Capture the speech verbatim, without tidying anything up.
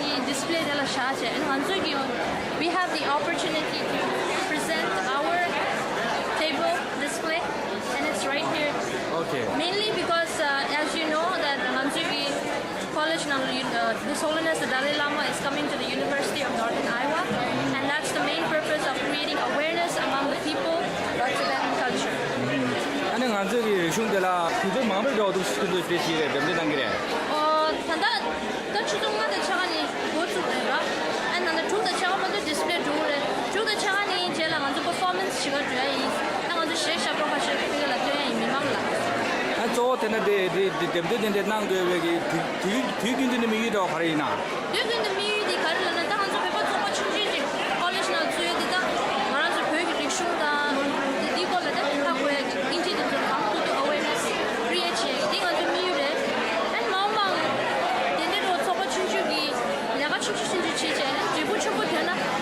གི་display་དེ་ལ་བཞག་བྱས། ང་ཚོ་གི we have the opportunity to present our table display, and it's right here. Okay. Mainly because, uh, as you know that ང་ཚོ་གི college ནང་ལ། uh, His Holiness the Dalai Lama is coming to the University of Northern Iowa, and that's the main purpose of creating awareness among the people about Tibetan culture. ཨ་ནི་ང་ཚོའི་རིག་གཞུང་དེ་ལ་དུས་ཚོད་མང་པོའི་འགྲོ་འདུག་ཁྱོད་ཚོས་དེ་ཞིག་རེད། འགྲེམས་སྟོན་གནང་གི་རེད། ཨོ། ད་ལྟ་ད་ཆུ་ཚོད་ལྔ་དང་ཕྱེད་ཀ་ནས་འགོ་བཙུགས་རེད་ར། ཨ་ནི་ད་ལྟ་དྲུག་དང་ཕྱེད་ཀ་བར་དུ་display་འགྲོ་གི་རེད། དྲུག་དང་ཕྱེད་ཀ་ནས་རྗེས་ལ་ང་ཚོ་performance་ཞིག་ག་འགྲོ་ཡ་ཡིན། ཨ། ང་ཚོ་གཞས་ཞབས་བྲོ་ཁ་ཤས་ཕ་གི་ལ་སྟོན་ཡ་ཡིན། མི་མང་ལ། ཨ། གཙོ་བོ་དེ་ན་དེ་དེ་དེ་འགྲེམས་སྟོན་དེ་འདྲ་གནང་དགོས་པའི་གི་དུས་དུས་དུས་རྒྱུན་དུ་ནི་དམིགས་ཡུལ་འདྲ་བ་ག་རེ་ཡིན་ན། དུས་རྒྱུན་དུ་དམིགས་ཡུལ་དེ་ག་རེ་ལབ་ན། ད་ང་ཚོ་བོད་པ་ཚོགས་པ་ཆུང་ཆུང་ཅིག་college་ནང་ཚུད་ཡོད་དེ། ད་ང་རང་ཚོ་བོད་ཀྱི་རིག་གཞུང་དང་དེ་འདིའི་སྐོར་ལ་ད་ཧ་གོ་ཡ་གི་དབྱིན་ཇི་དེ་ཚོ་གང་ཐུབ་ཐུབ་awareness create་བྱེད་ཡ་གི་དེ་ང་ཚོའི་དམིགས་ཡུལ་རེད། ཨན་མང་མང་དེ་འདྲའི་འགྲོ་ཚོགས་པ་ཆུང་ཆུང་གི་ལས་ཀ་ཆུང་ཆུང་ཆུང་ཆུང་བྱེད་བྱས་འབྲས་བུ་ཆེན་པོ་ཐོན་ན།